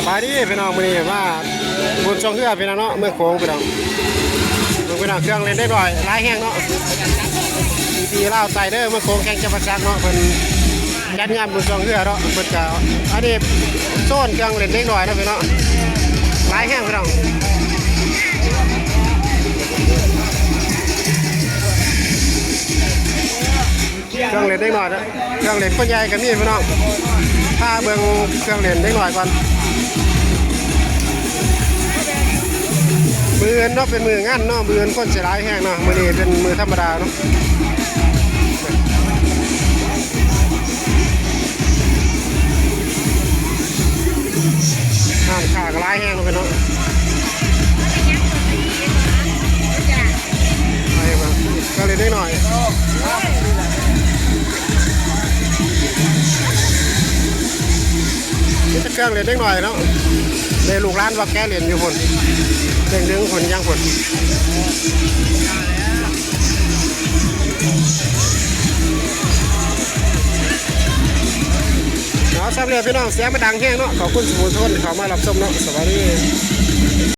ສະບາຍດີພີ່ນ້ອງ ມື້ນີ້ມາບຸນຊ່ວງເຮືອພີ່ນ້ອງເນາະ ເມືອງໂຂງພີ່ນ້ອງ. ເບິ່ງພີ່ນ້ອງ ເຄື່ອງຫຼິ້ນເດັກນ້ອຍຫຼາຍແຮງເນາະ ທີ່ລາວໃຕ້ເດີ ເມືອງໂຂງແຂວງຈຳປາສັກເນາະ ເພິ່ນຈັດງານບຸນຊ່ວງເຮືອເນາະ. ເພິ່ນກະ ອັນນີ້ໂຊນເຄື່ອງຫຼິ້ນເດັກນ້ອຍເນາະພີ່ນ້ອງ ຫຼາຍແຮງພີ່ນ້ອງ. ເຄື່ອງຫຼິ້ນເດັກນ້ອຍເນາະ ເຄື່ອງຫຼິ້ນຄົນໃຫຍ່ກໍມີພີ່ນ້ອງ. ພາເບິ່ງເຄື່ອງຫຼິ້ນເດັກນ້ອຍກ່ອນ. ມື້ອື່ນເນາະ ເປັນມື້ງານເນາະ ມື້ອື່ນຄົນຊິຫຼາຍແຮງເນາະ ມື້ນີ້ເປັນມື້ທຳມະດາເນາະ. ຮ້ານຄ້າກໍຫຼາຍແຮງເນາະພີ່ນ້ອງ. ໄປມາ ເຄື່ອງຫຼິ້ນເດັກນ້ອຍ ມີແຕ່ເຄື່ອງຫຼິ້ນເດັກນ້ອຍເນາະ. ໄດ້ລູກຫຼານວ່າແກະຫຼິ້ນຢູ່ພຸ້ນ ເດ້ງດຶງພຸ້ນຫຍັງພຸ້ນ. ເອົາ ສ່ຳເລີຍພີ່ນ້ອງ ສຽງມັນດັງແຮງເນາະ. ຂອບຄຸນສູ່ຜູ້ຊົມທີ່ເຂົ້າມາຮັບຊົມເນາະ. ສະບາຍດີ.